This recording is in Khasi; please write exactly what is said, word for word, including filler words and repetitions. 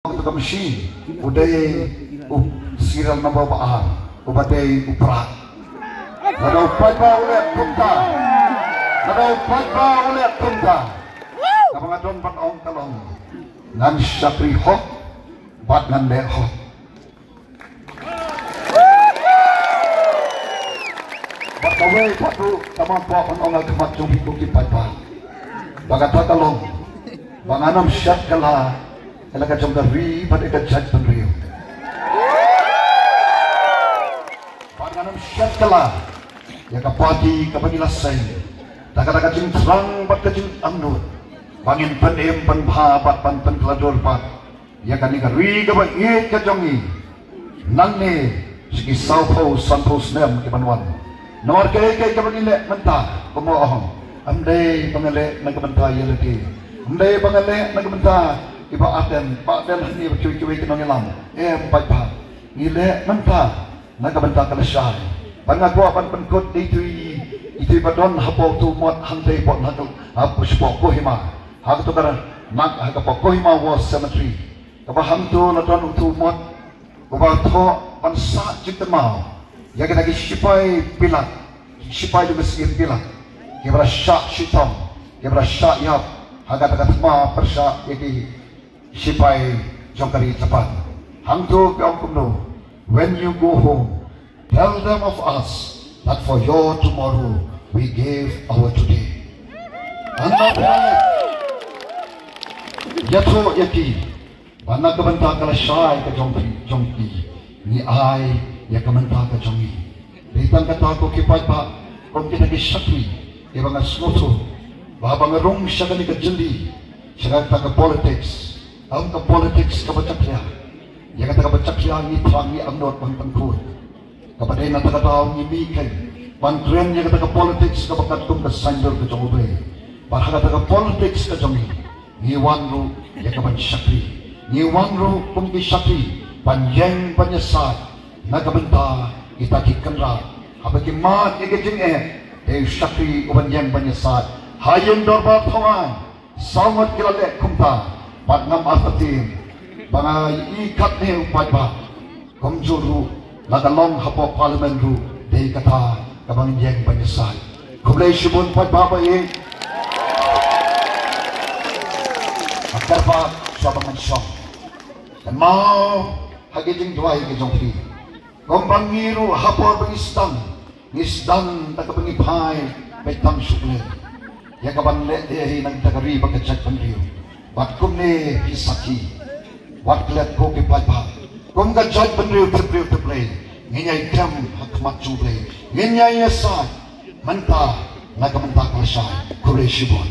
Ka machine u dei u serial number ba ar, uba dei u prah. Lada u paidbah u leh kumta, lada u paidbah u leh kumta, kaba nga don ban ong ka long, ngan shakri hok bad ngan leh hok. Bad kawei pat ruh kaba nga kwah ban ong ha khmat jong phi ko ki paidbah, ba kata ka long ba ngan ym shet kylla ïa la ka jong ka ri bad ïa ka jaitbynriew. Bad ngan ym shet kylla ïa ka party kaba ngi la seng da kata ka jingthrang bad ka jingangnud ba ngin pynim pynbha bad ban pynkylla dur bad ïa kane ka ri kaba ïeit ka jong ngi. Nangne sha ki sawphew sanphew snem ki ban wan. Namar kaei kaei kaba ngi leh mynta, kumba ong, ym dei ba nga leh na ka bynta ïa lade, ym dei ba nga leh na ka bynta i Bah Ardent, Bah Ardent hangne bad kiwei kiwei ki nongïalam. Em paidbah, ngi leh mynta na ka bynta ka lashai. Bad nga kwah ban pynkut ïa itu i, itu i ba don hapoh utu u mot hangtei hapoh, hapoh Kohima. Ha kato ka, na, ha ka Kohima War Cemetery. Kaba hangto la don utu u mot uba thoh ban sah jingtynmaw ïa kita ki shipai bilat, shipai jong ka siem bilat, kiba la shah shitom, kiba la shah ïap ha kata ka thma pyrshah ïa ki shipai jong ka ri Japan. Hangto ki ong kumno, "When you go home, tell them of us that for your tomorrow we gave our today." Ïathuh ïa ki ba na ka bynta ka lashai ka jong phi, jong phi, ngi ai ïa ka bynta ka jong ngi. Dei tang kata ko ki paidbah, kum kita ki shakri kiba nga sngewthuh ba haba nga rung sha kane ka jylliew, sha kata ka politics, ym ka politics kaba jakhlia. Ïa kata kaba jakhlia ngi thrang, ngi angnud ban pynkhuid. Kaba dei na kata ka daw ngi mih kein ban kren ïa kata ka politics kaba katkum ka saiñdur ka jong U Blei. Bad ha kata ka politics ka jong ngi, ngi wan ruh ïa ka ban shakri. Ngi wan ruh kum ki shakri ban ïeng ban ïasaid na ka bynta kita ki kynrad. Haba ki mad ïa ka jingeh, dei u shakri u ban ïeng ban ïasaid. Ha ïing dorbar thaw aiñ, saw ngut ki la leh kumta, bad ngam artatien ba nga ïohi katne u paidbah. Kumjuh ruh lada long hapoh Parliament ruh, dei kata kaba ngin ïeng ban ïasaid. Khublei shibun paidbah ba ïeit. Nga kyrpad shuwa ba ngan shong, kynmaw ha ki jingduwai ki jong phi. Kumba ngi ruh ha por ba ngi sdang, ngi sdang da kaba ngi phai beit tang sha U Blei ïa ka ban leh ïa hi na ka ri bad ka jaitbynriew. Bad kumne phi sakhi, wat klet ko ki paidbah, kum ka jaitbynriew tip briew tip Blei, ngin ïai kem ha khmat jong U Blei, ngin ïai ïasaid mynta na ka bynta ka lashai. Khublei shibun.